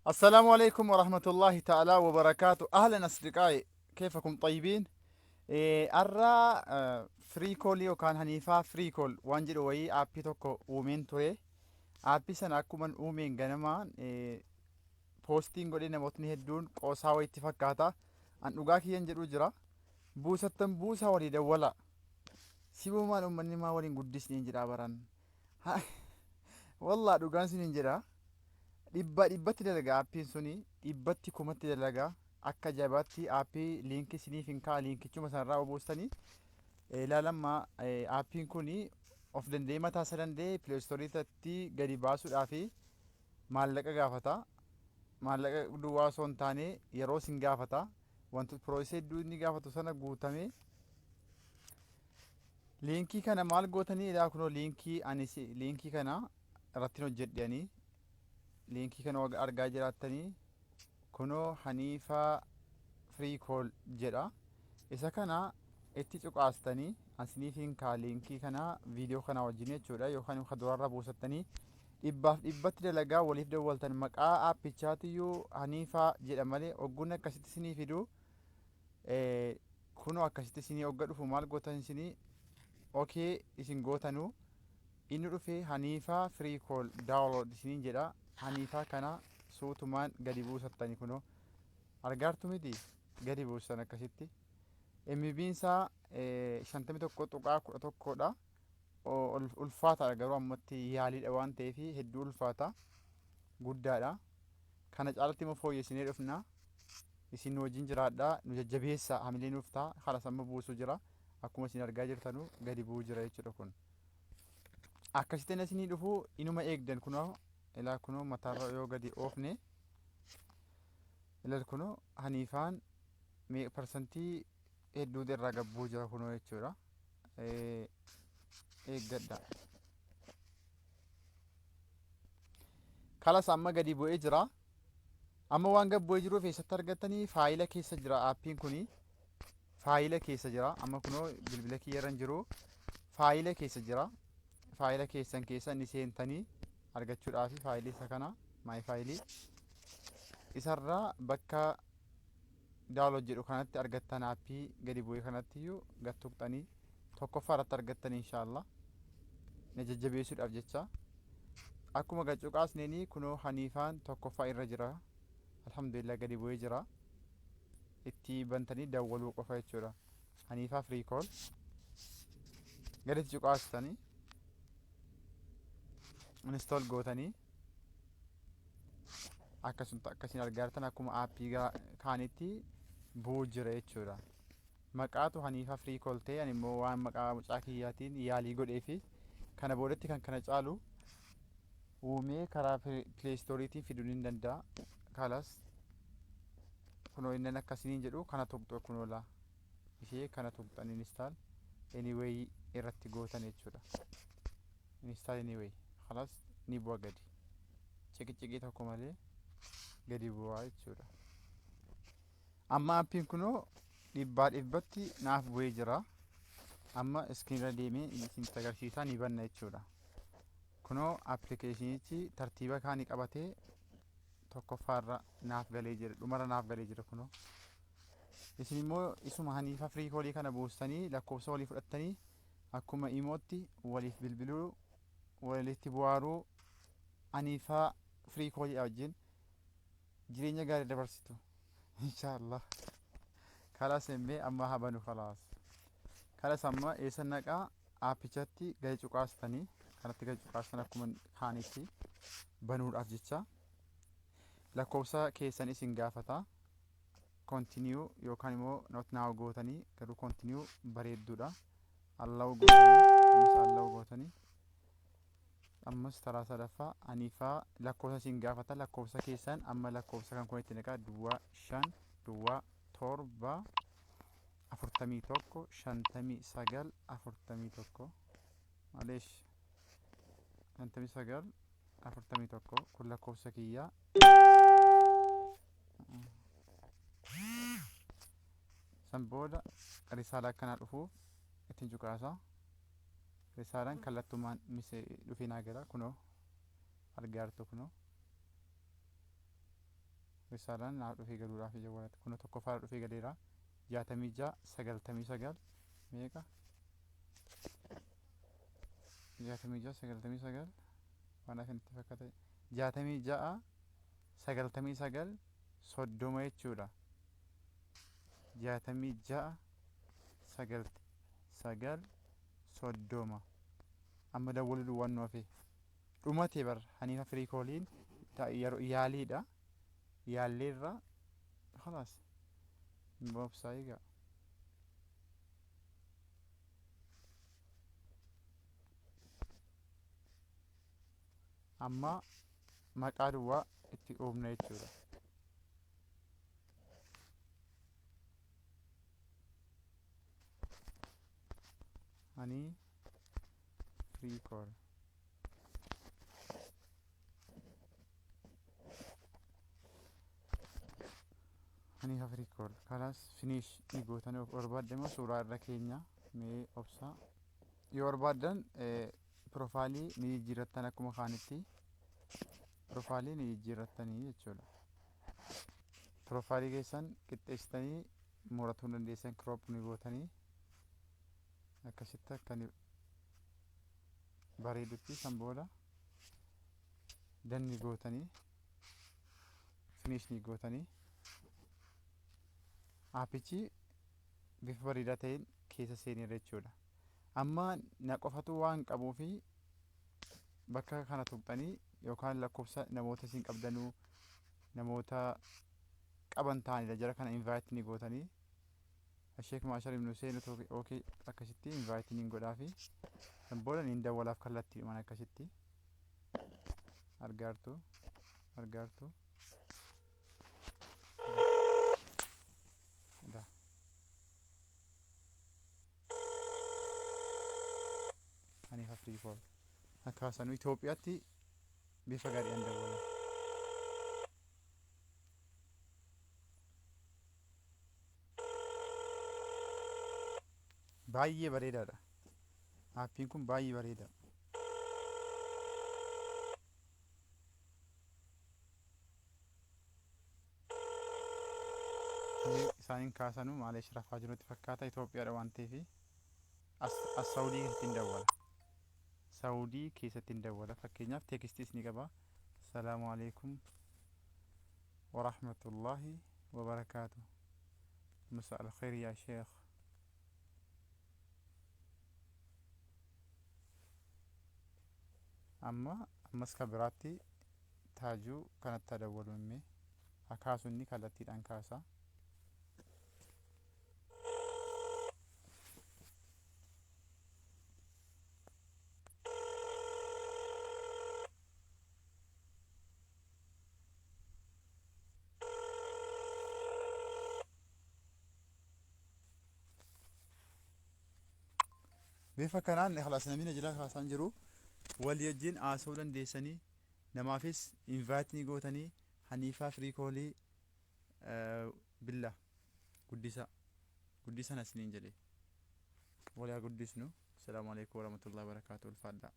السلام عليكم ورحمة الله تعالى وبركاته. أهلا أصدقائي، كيفكم؟ طيبين؟ Arraa free call yookaan Haniifaa free call waan jedhu wayii aappii tokko uumeen ture. Aappii sana akkuman uumeen ganamaan poostiin godhee namootni hedduun qoosaa wayitti fakkaata. An dhugaa kiyyan jedhu jira. Buusattan buusaa walii dawwala. Sibumaan uummanni maa waliin guddisneen jedhaa baran. Wallaa dhugaan sinin jedha. Dhibba dhibbatti dalaga aappiin suni, dhibbatti kumatti dalaga akka ajaa'ibaatti. Aappii liinkii isiniif hin kaa'a, liinkichuma sanarraa buustanii ilaalamma. Aappiin kun of danda'ee, mataa isaa danda'ee Play Store irratti gadi baasuudhaaf maallaqa gaafata. Maallaqa duwwaa osoo hin taane yeroo isin gaafata. Wantoota process hedduu inni gaafatu sana guutamee liinkii kana maal gootanii ilaa kunoo liinkii ani liinkii kana irratti hojjedhanii liinkii kana argaa jiraattanii kunoo Haniifaa free call jedha. Isa kana itti cuqaastanii asiniif hin kaa liinkii kana viidiyoo kana wajjin jechuudha, yookaan kan duraarraa buusattanii dhibbaaf dhibbatti dalagaa waliif dawwaltan. Maqaa aappichaatiyyuu Haniifaa jedha malee ogguun akkasitti isinii fidu kunoo akkasitti isinii ogga dhufu maal gootan isinii? Okay, isin gootanuu inni dhufee Haniifaa free call download isiniin jedha. Haniifaa kana suutumaan gadi buusattani, kunoo argaartu miti, gadi buusan akkasitti. MB'n isaa 51.11dha. Ulfaataadha garuu ammatti yaaliidha waan ta'eef hedduu ulfaata, guddaadha. Kana caalatti immoo fooyyessinee dhufna. Isin nu wajjin jiraadhaa, nu jajjabeessa, hamilee nuuf ta'a. Haala samma buusuu jira, akkuma isin argaa jirtanu gadi bu'uu jira jechuudha. Kun akkasitti isinii dhufu inuma eegdan. Kunoo ilaa, kunoo mataarra yoo gadi oofne ilal, kunoo Haniifaan parsantii hedduu irraa gabbuu jira kunoo jechuudha. Eeggadha. Kalas, amma gadi bu'ee jira. Amma waan gad bu'ee jiruuf eessatti argattanii? Faayila keessa jira aappiin kuni. Faayila keessa jira. Amma kunoo bilbila kiyya irra hin jiru. Faayila keessa jira. Faayila keessan keessa inni seentanii argachuudhaaf faayilii isa kana, my file isarraa bakka download jedhu kanatti argattan. Aappii gadi bu'ee kanatti iyyuu gad tuqxanii tokkoffaa irratti argattan, inshaallah. Na jajjabeessuudhaaf jecha akkuma gad cuqaasneenii kunoo Haniifaan tokkoffaa irra jira. Alhamdulillah, gadi bu'ee jira. Itti bantanii dawwaluu qofa jechuudha. Haniifaa free call gaditti cuqaastanii install gootanii akkasuma akkasiin argaa jirtan akkuma aappii kaanitti bu'uu jira jechuudha. Maqaatu Haniifaa free call ta'e, ani immoo waan maqaa mucaa kiyyaatiin yaalii godhee fi kana boodatti kan kana caalu uumee karaa Play Storeiitiin fiduu ni danda'a. Kalas, kunoo inni akkasiniin jedhu kana tuqxu, kunoo laa ishee kana tuqxan, install anyway irratti gootan jechuudha. Install anyway, kalas, ni bu'a gadi. Ciqiciqii tokko malee gadi bu'aa jechuudha. Amma aappiin kunoo dhibbaa dhibbatti naaf bu'ee jira. Amma iskiriinirra deemee isinitti agarsiisaa, ni banna jechuudha. Kunoo appilikeeshinichi tartiiba kaanii qabatee tokkoffaarra naaf galee jira. Dhumarra naaf galee jira kunoo. Isin immoo isuma Haniifa free callii kana buustanii lakkoofsa walii fudhattanii akkuma imootti waliif bilbiluu, walitti bu'aaruu, Haniifaa free callii wajjin jireenya gaarii dabarsitu, inshaallah. Kalas, emmee amma habanu. Kalaas, kalas, amma eessa naqaa? Aappichatti gadi cuqaastanii, kanatti gadi cuqaastan akkuma kaanitti banuudhaaf jecha lakkoofsa keessan isin gaafata. Continue yookaan immoo not now gootanii, garuu continue bareedduudha. Allow gootanii, ammas allow gootanii, ammas taraa sadaffaa Haniifaa lakkoofsa isin gaafata. Lakkoofsa keessan amma lakkoofsa kan kun itti naqaa: 05 07 41 59 41, maleesh, 59 41. Kun lakkoofsa kiyyaa. San booda risaalaa akkanaa dhufuuf ittiin cuqaasa. Risaalaan kallattumaan dhufee naa gala, kunoo argaa jirtu kunoo. Risaalaan naaf dhufee galuudhaaf ija walatti kun tokkoffaarra dhufee galeera. 66 99 meeqa? 66 99 waan hafe natti fakkaata. 66 99 30 jechuudha. 66 9 30. Amma dawwaluu duwwaan nu hafe. Dhumate bar Haniifa free calliin yeroo yaaliidha. Yaalleerra khalaas. Obsaa egaa. Amma maqaa duwwaa itti uumna jechuudha. Hani free call. Haniifa free call. Kalaas, finish ni gootanii of barbaadde immoo suuraa irra keenya mee obsaa. Yoo barbaaddan profile ni jijjiirrattan, akkuma kaanitti profile ni jijjiirrattanii jechuudha. Profile keessan qixxeessitanii muratuu dandeessan, crop ni gootanii akkasitti akka inni bareedutti. San booda done gootanii, finish ni gootanii, aappichi bifa bareedaa ta'een keessa seeneera jechuudha. Amma na qofatu waan qabuu fi bakka kana tuqxanii yookaan lakkoofsa namoota isin qabdanuu, namoota qaban ta'anidha, jara kana invite ni gootanii. Sheek Maashar Ibn Hussein okay, akkasitti invite ni godhaa fi san booda ni dawwalaaf kallattiidhumaan akkasitti argaartu argaartu. Da. Haniifa free call. Akkaasanuu Itoophiyaatti bifa gaariidhaan dawwala. Baay'ee bareedaadha. Aappiin kun baay'ee bareeda. Isaaniin kaasanuu maaleesh rafaa jirutti fakkaata, Itoophiyaadha waan ta'eef as Saawudii keessatti hin dawwala. Saawudii keessatti hin dawwala. Fakkeenyaaf textiis ni qaba. Salaamu alaikum warahmatullaahi wabarakaatu. Masa alkhair yaa sheekh. Amma ammas kan biraatti taajuu kanatti dawwalu himme akaasu inni kallattiidhaan kaasa. Bifa kanaan khalaas, namni jala kaasaan jiru walii wajjin haasa'uu dandeessanii, namaafis invite ni gootanii. Haniifaa free callii billa guddisa guddisan asiniin jedhe, walii haa guddisnu. Asalaamu alaikum warahmatullahi wabarakaatu, ulfaadhaa.